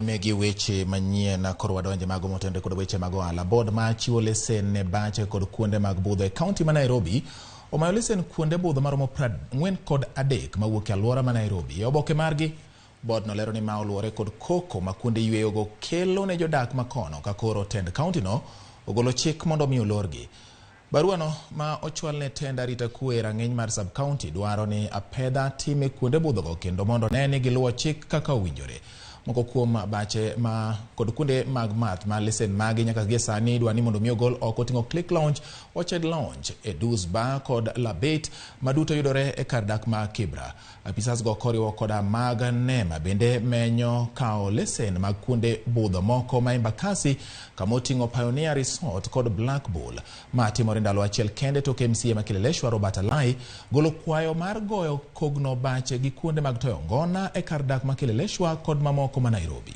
Megi weche manyien koro wadonje mago motenore kod weche mag ohala. Board ma chiwo lesen ne bache kod kuonde mag budho e kaunti ma Nairobi omayo lesen kuonde budho maromo 43 mawuok e alwora ma Nairobi. E oboke margi, board no lero ni ma oluwore kod koko ma kuonde yweyogo kelo ne jodak makono ka koro tend kaunti no ogolo chik mondo mi olorgi. Barua no ma ochwal ne tend arita kwe e rang'iny mar sub-county dwaro ni apedha time kuonde budhogo kendo mondo ne ni giluwo chik kaka owinjore. Moko kuom bache ma kod kuonde mag math ma lesen magi nyaka gie sani idwa ni mondo mi ogol oko oting'o Click Lounge, Orchard Lounge, Eduz Bar kod Labet ma duto yudore e kar dak ma Kibra. Apisas go koriwo koda mag NEMA bende menyo kawo lesen mag kuonde budho moko ma Embakasi kama oting'o Pioneer Resort kod Black Bull. Ma timore ndalo achiel kende tok MCA ma Kileleshwa Robert Alai golo kwayo mar goyo kogno bache gi kuonde mag toyo ngona e kar dak ma Kileleshwa kod mamoko ma Nairobi.